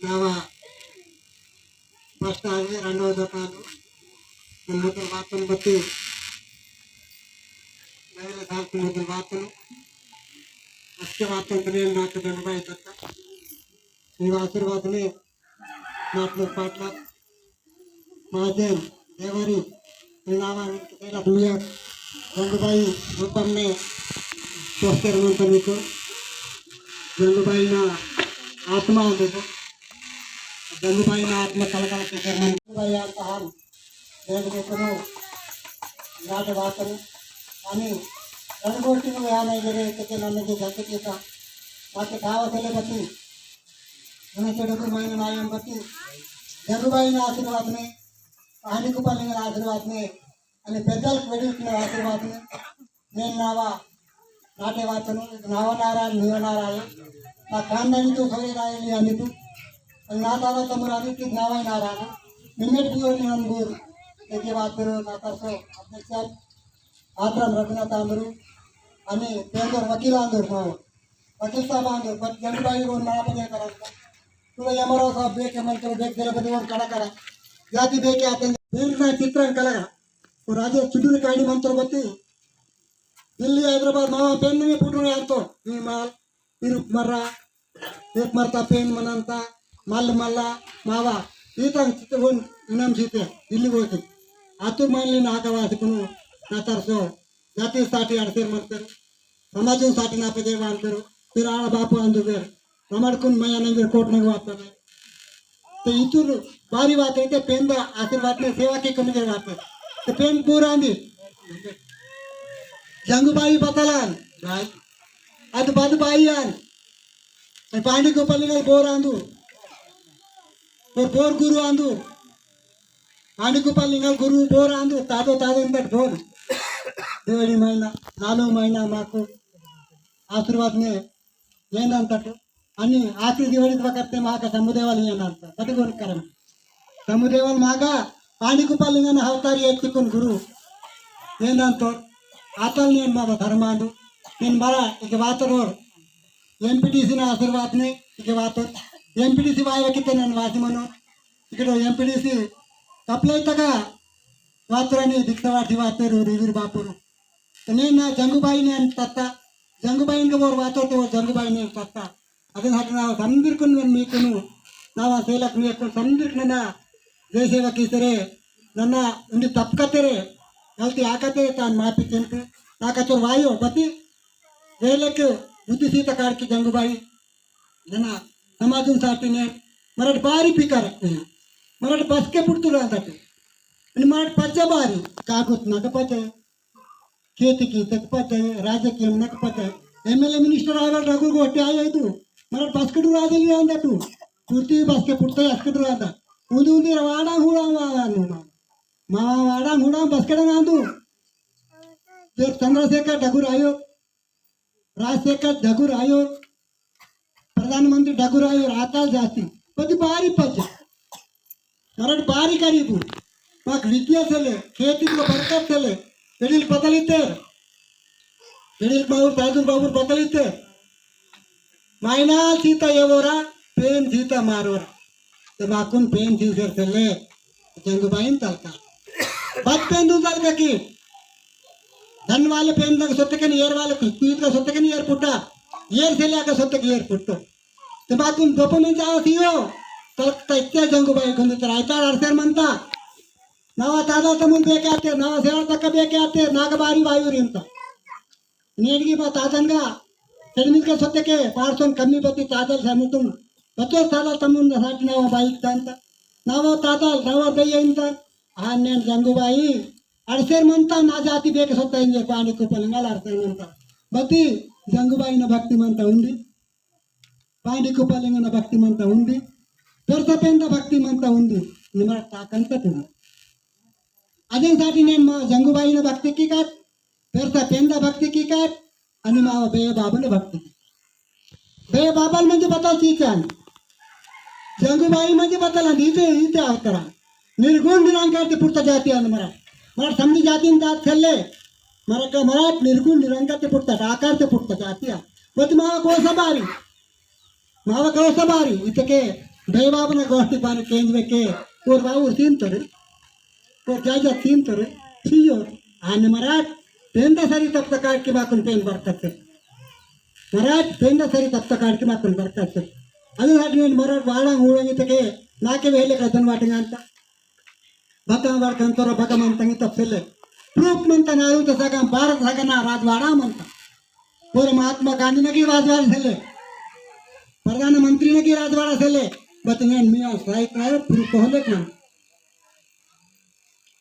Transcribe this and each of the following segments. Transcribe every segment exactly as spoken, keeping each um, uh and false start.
नावा बस्ता आगे रंडो दुकान, मुदल वातन बत्ती, नैले साल मुदल वातन, अस्के वातन तने नाक जंगुबाई दत्ता। नीवा आशीर्वाद ने नाटलक पाटलक महाजन देवरी इलावा तैला दुनिया जंगुबाई रूपम ने तोस्तेर मंतन इको जंगुबाई ना आत्मा देखो जंगुबाई ना आत्मा कलकल के मन जंगुबाई आता हाल देख देखो नाट वातन अनि रणगोष्ठी में आने जरे के नन्ने के जाते के का बाकी खावा चले बती उन्हें चढ़ो के मायने मायने बती जंगुबाई ना आशीर्वाद ने पांडी कुपार लिंगन आशीर्वाद ने अनि पेद्दल वेडिल आशीर्वाद ने नेन नावा नाटे वातनु नावा नारा नियो नारा ये मा खानदानी तो सोरे राय लिया नितु अनि ना तारा तमुरा नितु नावा नारा निमेट बुयो नियम बुर एके बात करो ना तरसो अध्यक्ष आत्रम रघुनाथ आमरू अनि पेंदर वकील आंदर वकील साहब आंदर बट जंगुबाई को ना पजे करंता तुला एमआरओ साहब बेके मंत्री बेके दिला बदे वन कड़ा कड़ा जाति बेके आते हैं। पेन ना चित्रन कलगा वो राजे चुडुर काड़ी मंत्र बत्ती दिल्ली हैदराबाद मावा पेन नहीं फुटने आतो नी माल इरुप मर्रा एक मरता पेन मनंता मल मल्ला मावा इतंग चितवन इनम सीते दिल्ली बोते आतुर मानले ना आकावासी कुनु ना तरसो जाति साटी अड़सेर मंतर समाजन साटी ना पजे वांतर फिर आड़ा बापू आंदुगेर नमड़कुन मया नंगेर कोट नंग वाता ते इतुर बारी वाते ते पेंदा आशीर्वाद ने सेवा के कमी के वाते ते पेन पूरा आंदी जंगुबाई बतलान अद बद बाई आन पांडी कुपार लिंगल बोर आंदु बोर बोर गुरु आंदु पांडी कुपार लिंगल गुरु बोर आंदु तादो तादो इंदट बोर देवड़ी महीना नालू महीना माकु आशीर्वाद ने येंदंतट अनि आखिरी दिवाली बकत्ते माका समुदेवाल येंदंत बदगोन करम समुदेवाल मागा पांडी कुपार लिंगन अवतारी एत्तिकुन गुरु येंदंत आतल नेन मावा धर्मांदु नेन मरा इके वातरोर एमपीटीसी ना आशीर्वाद ने इके वातो एमपीटीसी वायवा किते नन वासी मनो इकड़ो एमपीटीसी कपले तका वातरनी दिक्तवासी वातेरु रिविर बापुरु तने ना जंगुबाई ने तत्ता जंगुबाई ने बोर वातो तो जंगुबाई ने तत्ता अदन हटना संदिरकुन मीकुनु नावा सेलक मीकुन संदिरकुन ना जय सेवा कीसरे नन्ना उंदी तपकतेरे गलती आकतेरे तान माफी चेंते ताकतोर वायो बती वेलक बुद्धि सीता काड़की जंगुबाई नन्ना समाजुन साटी ने मरट बारी पिका रखते हैं मरट बसके पुट्टू रहता थे मरट पच्चा बारी कागुत नक पच्चा खेती की तक पच्चा राजकीय नक पच्चा एमएलए मिनिस्टर आवेल रघु गोटे आयो तू मरट बसके डू राजली आंदा तू कुर्ती बसके पुट्टा असके डू आंदा उंदी उंदी वाड़ा हुड़ा वाड़ा नुमा मावा वाड़ा हुड़ा बसके डू आंदू देख चंद्रशेखर डगुर आयो राजशेखर डगुर आयो प्रधानमंत्री डगुर आयो राताल जाती पति बारी पच मरट बारी करीबू माक विद्या सेले खेती को बरकत सेले पेड़िल बदलिते पेड़िल बाबुर बाजुर बाबुर बदलिते माइना सीता येवोरा पेन सीता मारोरा ते माकुन पेन सीसेर सेले जंगुबाइन तलका बद पेन दू तलका की धन वाले पेन तक सोते के एर वाले कुछ का सोते के एर पुट्टा एर सेले आका सोते के एर पुट्टो ते बात तुम दोपो में जाओ सियो तो तैत्या जंगुबाई गुंदी तराई तार अरसेर मनता नावा तादा तमुन बेके आते नावा सेवा तक बेके आते नागबारी वायु रिंता नेडगी बा तादनगा तेडमिल के सोते के पार्सन कमी बती तादल समुतुम बतो तादल तमुन साटी नावा बाइक दांता नावा तादल नावा दई इंता आ नेन जंगुबाई अरसेर मनता ना जाति बेके सोता इंजे पानी कुपलिंगल अरसेर मनता बती जंगुबाई ना भक्ति मनता उंदी पांडी कुपालिंगन भक्ति मंता उंदी, पेरसा पेंदा भक्ति मंता उंदी, निमा ताकंता तुम। अदेन साटी नेन मा जंगुबाईन भक्ति कीकात, पेरसा पेंदा भक्ति कीकात, अनि मा बे बाबन भक्ति की। बे बाबल मंजे बतल चीचान। जंगुबाई मंजे बतल अंद इते, इते अवतरा। निर्गुण निरंकार ते पुट्टा जाति अंद मराट। मराट समझी जाति अंद दात खेले। मराट का मराट निर्गुण निरंकार ते पुट्टा, आकार ते पुट्टा जाति आ। बत मावा कोसा बारी। मावा कोसा बारी। इतके बेबाबना गोष्टी पानी केंज बेके, ओर बाबू सीन तोरे, ओर जायजा सीन तोरे, सियो, आने मराठ, पेंदा सरी तब तक आड़ के बाकुन पेन बरकत से। मराठ, पेंदा सरी तब तक आड़ के बाकुन बरकत से। अदे साटी नेंड मराठ वाड़ा ऊड़ा इतके, नाके वेले का धन वाटेंगा अंता। बता वाड़ कंतोरा बता मंता इतप सेले। प्रूफ मंता ना आयु तो सगम भारत सगना राजवाड़ा मंता। पूरे महात्मा गांधी नगी राजवाड़ा सेले। प्रधानमंत्री नगी राजवाड़ा सेले। बतने मियाँ साइक आयो प्रूफ कोहले कन।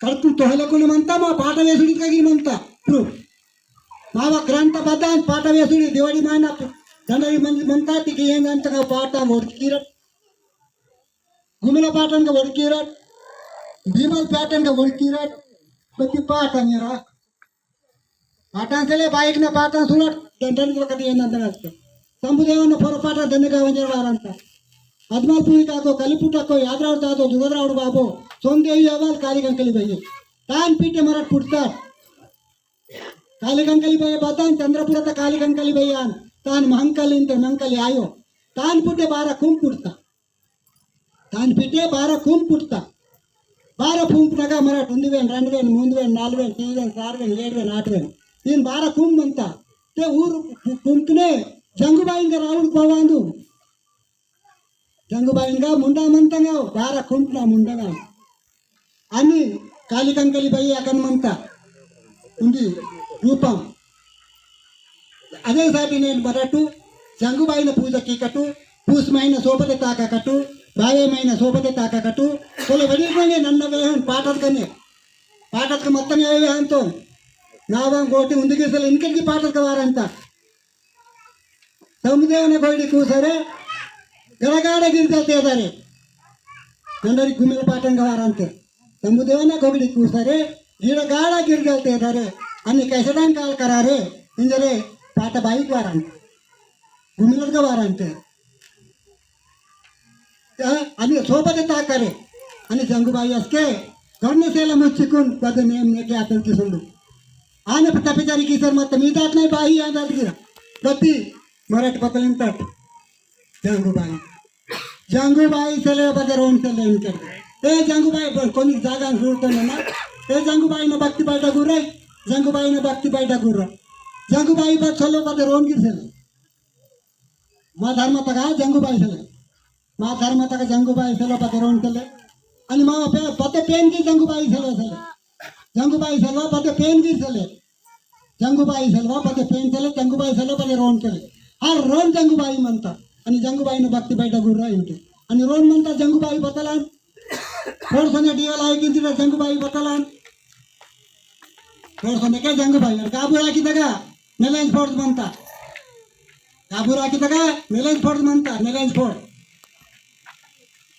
कड़कु तोहले कुन मंता मा पाटा वेसुड़ी का गिर मंता। प्रूफ। मावा ग्रंथ बदान पाटा वेसुड़ी दिवाड़ी मायना दंडारी मंता तिके येन अंतगा पाटा वोड़कीरट। गुमिला पाटन का वड़कीरट, भीमल पाटन का वड़कीरट, बत्ती पाटन येरा। पाटन सेले बाइक ना पाटन सुनट, डंडन को कदी एंदन दंगत। संबुदेवन पोर पाटन दंडगा वंजर वारंता। अदमालपुरी काको, कलिपुटको, यादराव दादो, दुगदराव बाबो, सोंदेवी अवाल काली कंकली भैया। तान पीटे मरट पुटता। काली कंकली भैया बतान, चंद्रपुर ता काली कंकली भैया। तान महंकली इंते महंकली आयो। तान पुटे बारा कुम पुटता। तान पिटे बारा कुम पुटता। बारा कुम पुटगा मराठ उंदीवेन, रंडवेन, मूंदवेन, नालवेन, तीनवेन, सारवेन, एडवेन, आठवेन। तीन बारा कुम मंता। ते ऊर कुमकने जंगुबाईन का राउड पवांदु। जंगुबाईन का मुंडा मंतंगा, बारा कुमकना मुंडा। अनि काली कंकली बाई अकन मंता। उंदी रूपम। अदे साटी नेंड मराठु, जंगुबाईन पूजा कीकटु, पूस महीना सोबते ताका कटु, बावे महीना सोबते ताका कटु, सोले वड़ी कोने नन्ना वेहन पाटल कने। पाटल का मत्तंग आवे हन तो। नावा गोटी उंदी के सेले इनके की पाटल का वारंता। संबुदेवना कोइडी कूसरे, गड़गाड़ गिरगल तेदारे। नंडरी गुमिल पाटन गवारंते। संबुदेवना कोइडी कूसरे, गिड़गाड़ा गिरगल तेदारे। अनि कैसेडान काल करारे, इंजरे पाटा बाई गवारंते। गुमिल गवारंते। अनि सोबते ताकरे। अनि जंगुबाई असके, कर्णसेला मुच्चिकुन बद नेम नेके आतल किसुंडु। आने पता पिचारी किसर मत मी दात नाही बाई या दात गिरा। गति मरट पतलिन तट। जंगुबाई। जंगुबाई सेले बद रोन सेले इनकर। ए जंगुबाई ब-, कोनी जागा सूरत ना। ए जंगुबाई न भक्ति बाई डगुर। जंगुबाई न भक्ति बाई डगुर। जंगुबाई बद सेले बद रोन गिर सेले। मा धर्म तगा जंगुबाई सेले। मा धर्म तगा जंगुबाई सेले बद रोन सेले। अनि मा पे-, पते पेन की जंगुबाई सेले सेले। जंगुबाई सेले पते पेन की सेले। जंगुबाई सेले पते पेन सेले, जंगुबाई सेले पते रोन सेले। हर रोन जंगुबाई मनता। अनि जंगुबाई न भक्ति बाई डगुर इनके। अनि रोन मनता जंगुबाई बतलान। फोड़ सने डीवल आई किंती जंगुबाई बतलान। फोड़ सने के जंगुबाई। और काबू राखी तगा, मेलेंज फोड़ मनता। काबू राखी तगा, मेलेंज फोड़ मनता, मेलेंज फोड़।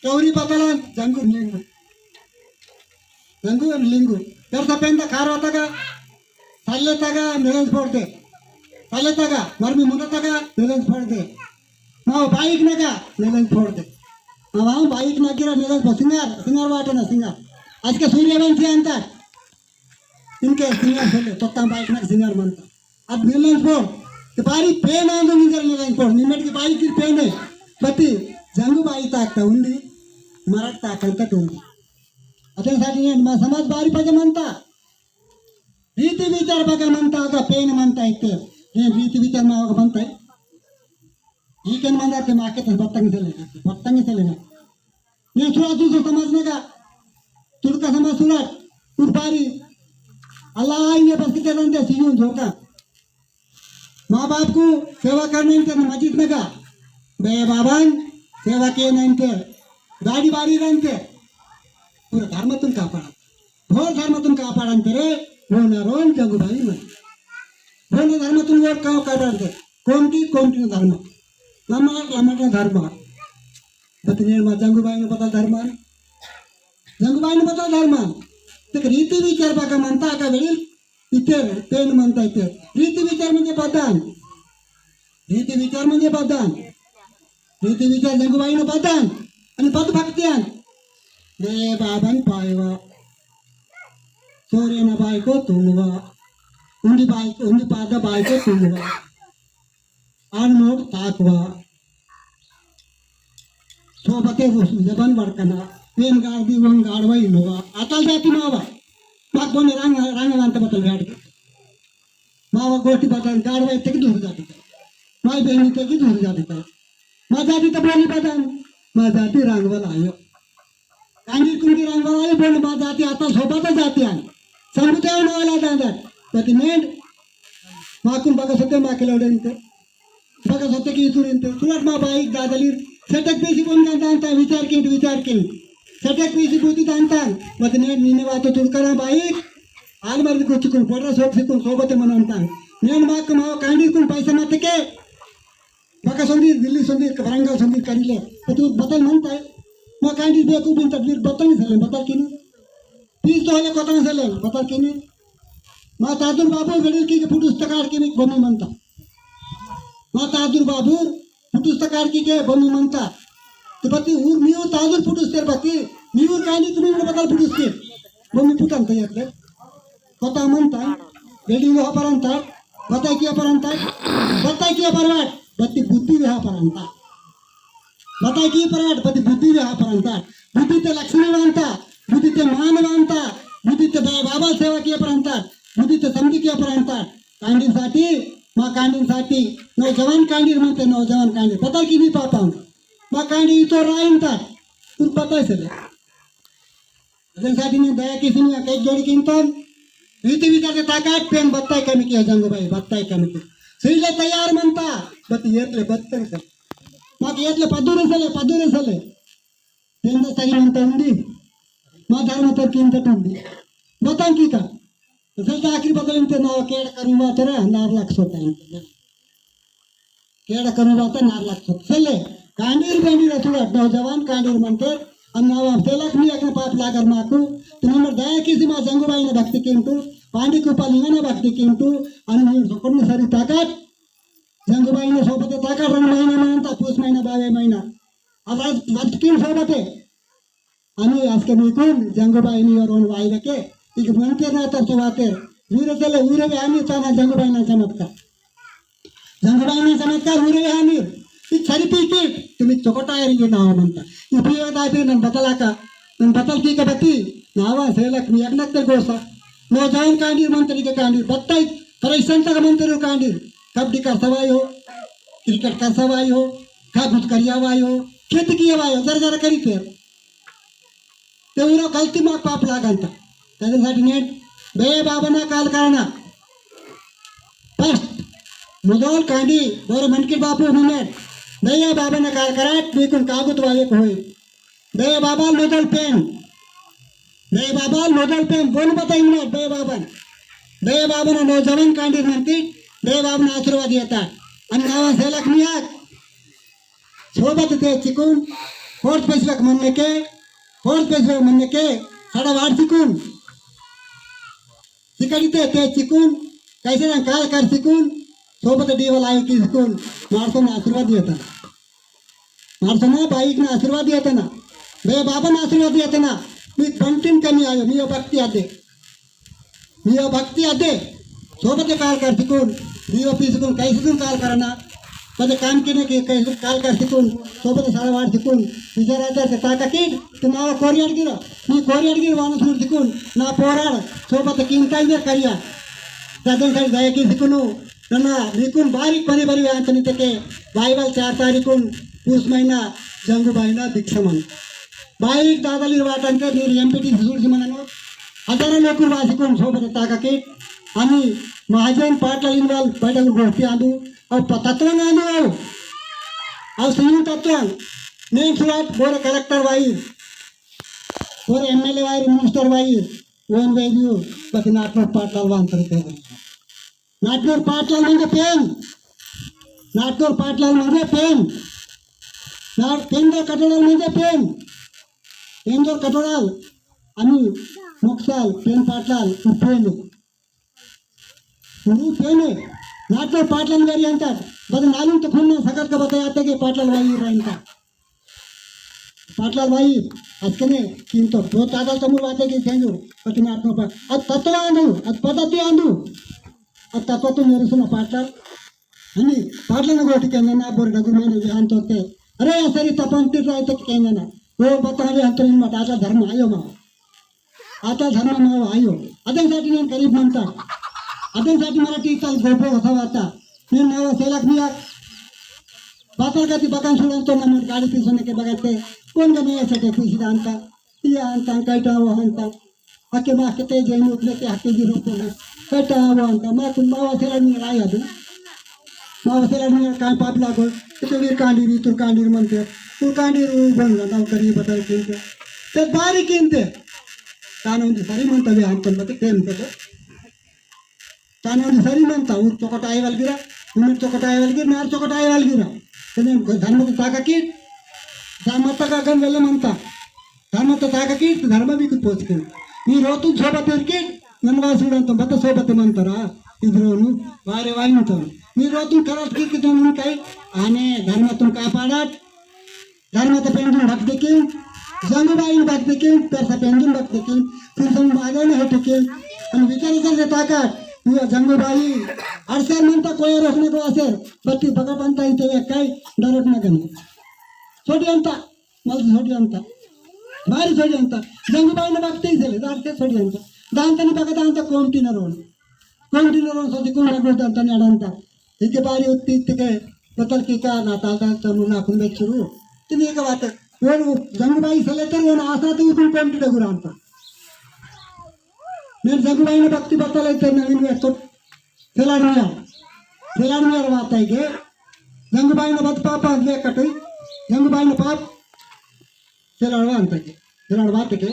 चौरी पतलान, जंगु लिंगु। जंगु लिंगु। तेरसा पेंदा खारो तगा, साले तगा, मेलेंज फोड़ दे। साले तगा, मरमी मुंडा तगा, मेलेंज फोड़ दे। माओ बाइक नगा, मेलेंज फोड़ दे। माओ बाइक नगिरा, मेलेंज फोड़, सिंगार, सिंगार वाटना, सिंगार। आज के सूर्यवंशी अंतर। इनके सिंगार से ले, तोता बाइक नगा सिंगार मनता। अब मेलेंज फोड़, ते बारी पेन आंदो निजर मेलेंज फोड़, निमेट की बाई की पेन है। पति, जंगुबाई ताकता उंदी, मरट ताकंता उंदी। अतन साटी मा समाज बारी पजा मनता। रीति विचार बगा मनता, अगा पेन मनता इत्ते। ये रीति विचार मा बगा मनता है। ई केन मनता ते माके तो बत्तंग से लेना, बत्तंग से लेना। ये थोड़ा दूसरा समझने का, तुड़का समझ सुरत, कुर्बानी, अल्लाह ये बस किते रंदे सीयूं धोखा। माँ बाप को सेवा करने के मस्जिद में का, बे बाबान सेवा किए नहीं थे, गाड़ी बारी रंग थे, पूरा धर्म तुम कापाड़ा। भोर धर्म तुम कापाड़ा तेरे, वो ना रोन जंगुबाई मन। भोर धर्म तुम वो कापाड़ा तेरे, कोमटी, कोमटी धर्म। लम्मा, लम्मा धर्म। बतने मा जंगुबाई ने बतल धर्म। जंगुबाई ने बतल धर्म। ते रीति विचार बगा मनता का वेळी इत्ते पेन मनता इत्ते। रीति विचार म्हणजे बदान। रीति विचार म्हणजे बदान। रीति विचार जंगुबाई ने बदान। अनि बद भक्तियान। बे बाबान पायवा। सोरे ना बाई को तुंगवा। उंदी बाई, उंदी पादा बाई को तुंगवा। अनमोड ताकवा। सोबते वो जबान वड़कना, पेन गाड़ दी, वन गाड़वा ही लोगा। अतल जाति मावा। माक बोने रंग, रंग वांता बतल गाड़ दी। मावा गोटी बतल गाड़वा इत्ते की दूर जाति ता। माई बहनी इत्ते की दूर जाति ता। मा जाति ता बोली बतल। मा जाति रंग वाला आयो। कांडी कुंडी रंग वाला आयो, बोने मा जाति अतल सोबते जाति आन। संबुते आन वाला दादा। बती नेंड। माकुन बगा सोते मा किलोड़े इंते। बगा सोते की इतुर इंते। सुरत मा बाई दादलीर। सेटक पीसी बोन दान दान ता विचार किंट, विचार किंट। सेटक पीसी बूती दान ता। बती नेंड नीने वातो तुड़करा बाई। आल मर्द कुछ कुन, पोटरा सोक सिकुन, सोबते मनन ता। नेंड माक मावा कांडी कुन पैसा मत के। बगा सोंदी, दिल्ली सोंदी, वरंगल सोंदी करीले। तो तू बतल मनता है। मा कांडी बेकूफ इंता, फिर बतल नहीं सले, बतल किनी। पीस तो हले कोतान सले, बतल किनी। मा तादुर बाबू गड़िल की के पुटुस तकार किनी बोमी मनता। मा तादुर बाबू पुटुस तकार की के बोमी मनता। तो बती ऊर मी ऊर तादुर पुटुस तेर बती, मी ऊर कांडी तुम्ही बतल पुटुस के। बोमी पुटन तैयार ले। कोता मनता, गड़ी वो परंता, बताई किया परंता, बताई किया परवाट, बत्ती बुद्धि वेहा परंता। बताई किया परवाट, बत्ती बुद्धि वेहा परंता। बुद्धि ते लक्ष्मी वांता, बुद्धि ते मान वांता, बुद्धि ते बा-, बाबा सेवा किया परंता, बुद्धि ते समझी किया परंता। कांडी साटी, मा कांडी साटी, नौजवान कांडी मनते, नौजवान कांडी। बताई किनी पापा, मा कांडी इतो राइंता, तुम बताई सले। अदन साटी ने दया किसी ने कई जोड़ी किंतन। रीति विचार के ताकत पेन बत्ताई कमी किया जंगो बाई, बत्ताई कमी की। सीले तैयार मनता, बत येतले बत्तन से। माक येतले पदुरे सले, पदुरे सले। पेन द सरी मनता उंदी। मा धर्म तर किंतट उंदी। बताओ की का? तो फिर तो आखिरी बतल इंते ना केड़ करूँगा तेरा, नार लाख सोता है। केड़ा करूँगा तो नार लाख सोता। सले, कांडीर बेंडीर असुड़ा, नौजवान कांडीर मनते, अन्नावा सेलक मी अगन पाप लागर माकु, तो नंबर दया किसी मा जंगुबाई ने भक्ति किंतु, पांडी कुपा लिंगन भक्ति किंतु, अन मी सोकन सरी ताकत, जंगुबाई ने सोबते ताकत रंग महीना मानता, पूस महीना, बावे महीना। अब आज, आज किन सोबते, आमी आजके मीकुन जंगुबाई नी ओरोन वाइवेके, इक मंतेर ना तरसो वातेर, वीरे चले, वीरे वे आमी चाना जंगुबाई ना चमत्कार। जंगुबाई ना चमत्कार वीरे वे आमी, इक सरी पीकी, तुम्ही चोकोटा एरिंगे नावा मनता। इपी ये दायते नन बतलाका, नन बतल की कबती, नावा सेलक मी अगनक ते गोसा। नौजवान कांडी मंत्री के कांडी, बत्ताई, परेशान तक मंत्री कांडी, कबड्डी का सवाई हो, क्रिकेट का सवाई हो, का गुद करिया वाई हो, खेती किया वाई हो, जरा जरा करी फेर। ते उरो गलती मा पाप लागंता। त्याच्यासाठी नेट बे बाबांना काल करना। फर्स्ट मुदोल कांडी बोरे मनकी बापू मिनेट बे बाबांना काल करा, मीकुन कागुत वाले को होई। बे बाबा मुदोल पेन, बे बाबा मुदोल पेन बोन बताई मिनेट बे बाबा, बे बाबा ना नौजवान कांडी मनती, बे बाबा ना आशीर्वाद येता। अन नावा सेलक नियाक सोबत ते चिकुन, फोर्थ पेसलक मन्ने के, फोर्थ पेसलक मन्ने के, सड़ा वार चिकुन। सिकड़ी ते, ते चिकुन, कैसे ना काल कर चिकुन, सोबत डीवल आयो की चिकुन, मारसो ना आशीर्वाद दिया था। मारसो ना बाइक ना आशीर्वाद दिया था ना। बे बाबा ना आशीर्वाद दिया था ना। मी बंटिन कमी आयो, मी यो भक्ति आदे। मी यो भक्ति आदे, सोबते काल कर सिकुन, मी यो पी सिकुन, कैसे तुम काल करना, पदे काम किने के कैसे काल कर सिकुन, सोबते सारा वार सिकुन, विचार आचार से ताका की, तुम आवा कोरियार गिरो, मी कोरियार गिरो वाला सुर सिकुन, ना पोरार, सोबते किंता इधर करिया, दादन सारी दया की सिकुनु, नना, मीकुन बारीक बरी बरी वांतनी तके, बाइबल चार तारीखुन, पूस महीना, जंगुबाईना दीक्षा मन। बाई दादालीर वाटंते नीर एमपीटीसी सूडसी मननो। हजारो लोकुर वासिकुन सोबत ताकाके। आमी महाजन पाटलालीन वाल बैठक गोष्ठी आंदु। अव प-, तत्वंग आंदु अव। अव सिंह तत्वंग। नेन सुरात बोरे कलेक्टर वाई। बोरे एमएलए वाई, मिनिस्टर वाई। वन वेल्यू बस नाटनूर पाटलाल वांतर पेन। नाटनूर पाटलाल म्हणजे पेन। नाटनूर पाटलाल म्हणजे पेन। ना पेंदर कटोडाल म्हणजे पेन। पेंदर कटोडाल। आमी मोक्साल पेन पाटलाल उ पेन। उ पेन। नाटनूर पाटलाल वेरी अंतर। बस नालू तो खुन्ना सकत का बताया आते के पाटलाल वाई रहता। पाटलाल वाई, असकने, किंतु, दो तादल तमुर वाते की सेंजु, पति नाटनो पर। अद तत्व आंदु, अद पद्धति आंदु। अद तत्व तो मेरे सुना पाटलाल। हनी, पाटलाल ने गोटी के ना बोर डगुर माने विहान तोते। अरे, असरी तपंती रायते केंजना। वो बतावे अंतरिन मत आता धर्म आयो मावा। आता धर्म मावा आयो। अदेन साठी नेन गरीब मनता। अदेन साठी मराठी इतल गोपो होता वाता। नेन मावा सेलक मिया। बातल गति बगन सुड़न तो नमन गाड़ी पीसने के बगते। कौन का मिया सके पीसी दानता। पिया अंता, कैटा वो अंता। अके मा के ते जैन उठले के हके गिरो को ना। कैटा वो अंता। मा तुम मावा सेलक मिया आया दे। मावा सेलक मिया काई पाप लागो। इतो वीर कांडीर, इतुर कांडीर मनते। तुर कांडीर वो बन ना, नौकरी बदल किनते। ते बारी किनते। तानो उन्दी सरी मनता भी हम तो मत टेम पे तो। तानो उन्दी सरी मनता, वो चोकट आए वाल गिरा, उमेट चोकट आए वाल गिरा, नार चोकट आए वाल गिरा। तेने धर्म तो ताका की, धर्म तक अगन वेले मनता। धर्म तो ताका की, धर्म भी कुछ पोच के। नी रोतु सोबत की, ननवा सुड़न तो बता सोबत मनता रा, इधरोनु, वारे वाइन तो। नी रोतु करत की, कितने मन काई, आने धर्म तुम कापाड़ाट, धर्मत पेंजुन भक्ति की, जंगुबाईन भक्ति की, पेरसा पेंजुन भक्ति की, फिर तुम आगे नहीं टिके। हम विचार विचार से ताकत, ये जंगुबाई, अरसेर मनता कोई रोकने को असेर, बत्ती बगत अंता इते एक काई, डरत ना गने। छोटी अंता, मल छोटी अंता, भारी छोटी अंता, जंगुबाईन भक्ति से ले, दार से छोटी अंता, दान तनी बगत अंता कोमटी न रोन। कोमटी न रोन सोची कोमटी न रोन दान तनी अड़ंता। इके बारी उत्ती इत्तिके बतल की का ना ताल ताल तमुना कुंबे चुरू। तिनी एक बात, वो जंगुबाई सेलेतर वो ना आसा तो उतुन कोमटी डगुरांता। नेन जंगुबाईन भक्ति बतल इते ना इनवे तो सेलाड़ मिया। सेलाड़ मिया बात है के जंगुबाईन बत पाप अंदे कटई। जंगुबाईन पाप सेलाड़ वांता के, सेलाड़ वाते के,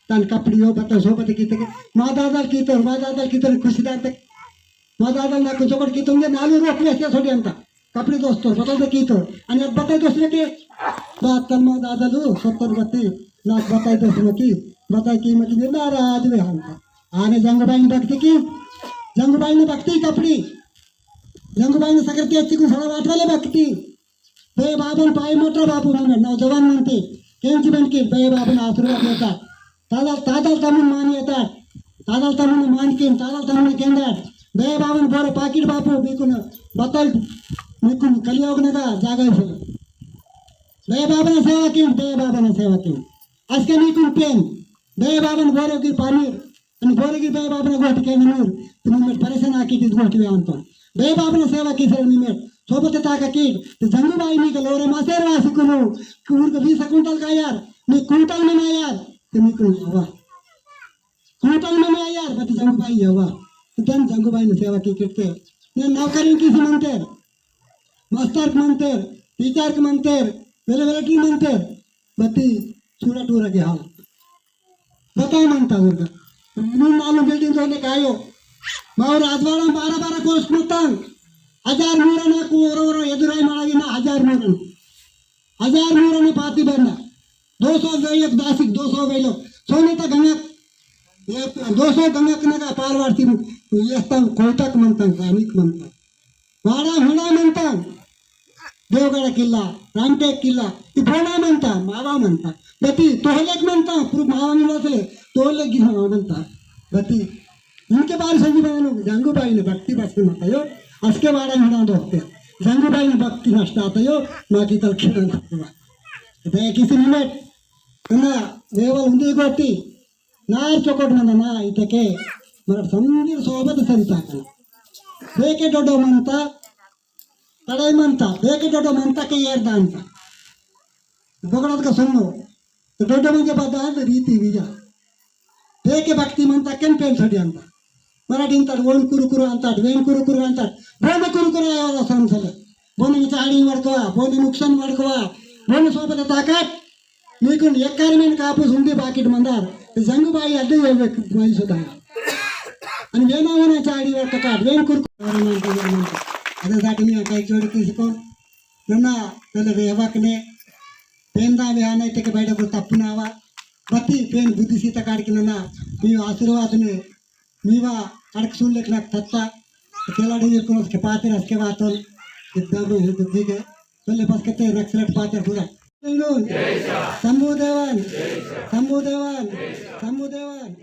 तान कपड़ी हो, बता सोबत कीते के, मा दादल कीतो, मा दादल कीतो, खुशी दाते। मा दादल ना कुछ और कीतो, ये नालू रोक ले, ऐसे छोड़ी अंता। कपड़ी दोस्तों, बता दे कीतो, अनि अब बताई दोस्तों के, बात कर मा दादल हो, सत्तर बत्ती, ना बताई दोस्तों की, बताई कीमत ये नाराज वे हम। आने जंगुबाईन भक्ति की, जंगुबाईन भक्ति कपड़ी, जंगुबाईन सकरती अच्छी को सड़ा वाट वाले भक्ति। बे बाबन पाई मोटा बाबू मने नौजवान मनते, केंची बनके बे बाबन आशीर्वाद देता। तादल, तादल तमुन मान येता। तादल तमुन मान किन, तादल तमुन केंदा। बे बाबन बोरे पाकिट बाबू, बिकुन बतल, बिकुन कलियोग नगा जागा इसे। बे बाबन सेवा किन, बे बाबन सेवा किन। असके बिकुन पेन, बे बाबन बोरे की पानी, अनि बोरे की बे बाबन गोटी के नूर, तुम में परेशान आके किस गोटी वे अंतन। बे बाबन सेवा किस रे निमेट, सोबत ताका की, तो जंगुबाई नी के लोरे मासेर वासी कुनु, कि उनको बीस कुंटल का यार, नी कुंटल में ना यार, तो नी कुंटल हुआ। कुंटल में ना यार, बती जंगुबाई हुआ। तो दन जंगुबाईन सेवा की किते, ने नौकरी किसी मनते, मास्टर के मनते, टीचर के मनते, वेले वेले की मनते, बती चूड़ा टूरा के हाल। बताई मनता उनका। नून नालू बिल्डिंग तो ने कायो। मावर राजवाड़ा बारह बारह कोस कुर्तान। हजार मूरा ना को ओरो ओरो एदुराई माड़ा ना हजार मूरा ना। हजार मूरा ना पाती बन्ना। दो सौ गई एक दासिक दो सौ गई लो। सोने तक गंगा। ये दो सौ गंगा कने का पार वारती। ये तंग कोयतक मनता, गानिक मनता। वाड़ा हुड़ा मनता। देवगढ़ किल्ला, रामटेक किल्ला, ती बोना मनता, मावा मनता। बती, तोहलेक मनता, पुरु मावा मिला से, तोहलेक गिरा मनता। बती, इनके बारे संगी बयानो, जंगुबाईन भक्ति बस मत आयो, असके वाड़ा हिंदा दोस्ते। जंगुबाईन भक्ति नष्ट आता यो, माकी तल खिड़न खतवा। बे किसी मिनट, कना, वेवल उंदी गोटी, नार चोकोट मंदा ना, इतके, मरा संगीर सोबत सरिता कना। बेके डोडो मनता, तड़ाई मनता, बेके डोडो मनता के येर दानता। बगड़त का सुनो, तो डोडो मंजे बाद आन रीति विजा। बेके भक्ति मनता केन पेन सड़ी अंता। मराठी अंता, वोन कुरु कुरु अंता, वेन कुरु कुरु अंता। बोने कुरु कुरु आया वाला संसले। बोने चाड़ी वड़कवा, बोने नुकसान वड़कवा, बोने सोबत ताकत, मीकुन एक्कर में कापुस उंदी बाकिट मंदार, जंगुबाई अड्डे ये वे माई सुदा। अनि वेना वेना चाड़ी वे ककाट, वेन कुर। अरे मान तो, अरे मान तो। अरे जाके नहीं आता, एक जोड़ी किसी को, नन्ना, पहले वे हवा कने, पेन दा वे आना इतके बैठे को तप्पु ना आवा। बत्ती, पेन बुद्धि सीता काट के नन्ना, मी आशीर्वाद ने, मीवा, अड़क सुन लेखना तत्ता, केलाड़ी ये कुरोस के पाते रस के बातों, इतना भी है तो ठीक है। पहले बस कहते हैं, नक्सलेट पाते पूरा। शंभू देवन, शंभू देवन, शंभू देवन।